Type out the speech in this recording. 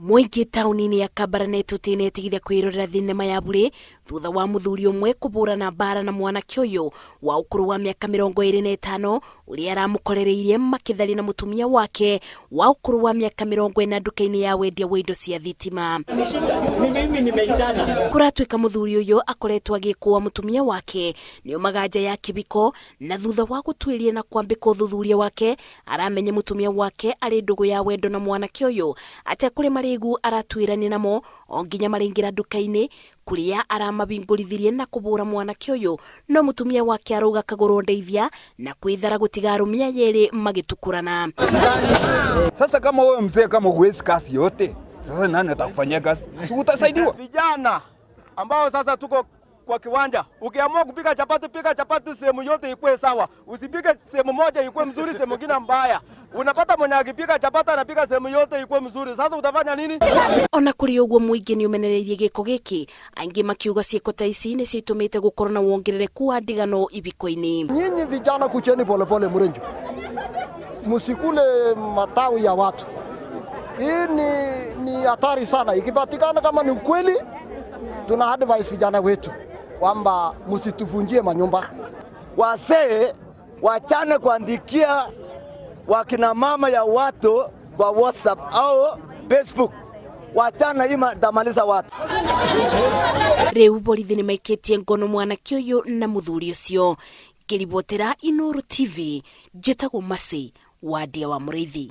Mũingĩ taũni-inĩ ya Kabarnet ũtĩnetigithia kwĩrorera thinema ya burĩ thutha wa mũthuri ũmwe kũbũrana mbara na mwanake ũyũ wa ũkũrũ wa mĩaka 25 ũrĩa aramũkorereirie makĩtharia na mũtumia wake wa ũkũrũ wa mĩaka 40 nduka-inĩ ya wendia wa indo cia thitima. Kũratuĩka mũthuri ũyũ akoretwo agĩkũa mũtumia wake nĩomaga nja ya kĩbiko, na thutha wa gũtuĩria na kwambĩka ũthuthuria wake aramenye mũtumia wake arĩ ndũgũ ya wendo na mwanake ũyũ atekũrĩ marĩgu aratuĩrania namo o nginya marĩingĩra nduka-inĩ kũrĩa aramabingũrithirie na kũbũra mwanake ũyũ, no mũtumia wake arauga kagũrwo ndeithia na kwĩthara gũtiga arũmia yerĩ magĩtukũrana. Sasa kama wewe mzee, kama huwezi kazi yote, sasa nani atakufanyia kazi? Si utasaidiwa? Vijana ambao sasa tuko kwa kiwanja, ukiamua kupika chapati, pika chapati sehemu yote ikuwe sawa, usipike sehemu moja ikuwe mzuri, sehemu nyingine mbaya. Unapata mwenye akipika chapati anapika sehemu yote ikuwe mzuri. Sasa utafanya nini? Ona kũrĩ ũguo, mũingĩ nĩ ũmenereirie gĩko gĩkĩ, aingĩ makiuga ciĩko ta ici nĩcio itũmĩte gũkorwo na wongerereku wa ndigano ibiko-inĩ. Nyinyi vijana, kucheni polepole mrenjo, msikule matawi ya watu. Hii ni hatari sana. Ikipatikana kama ni ukweli, tuna advise vijana wetu kwamba msituvunjie manyumba. Wasee wachane kuandikia wakina mama ya watu kwa WhatsApp au Facebook. Wachana hii tamaliza watu. Rĩu borithi nĩ maikĩtie ngono mwanake ũyũ na mũthuri ũcio. Ngĩribotera Inooro TV, njĩtagwo Mercy Wadia wa Mũrĩithi.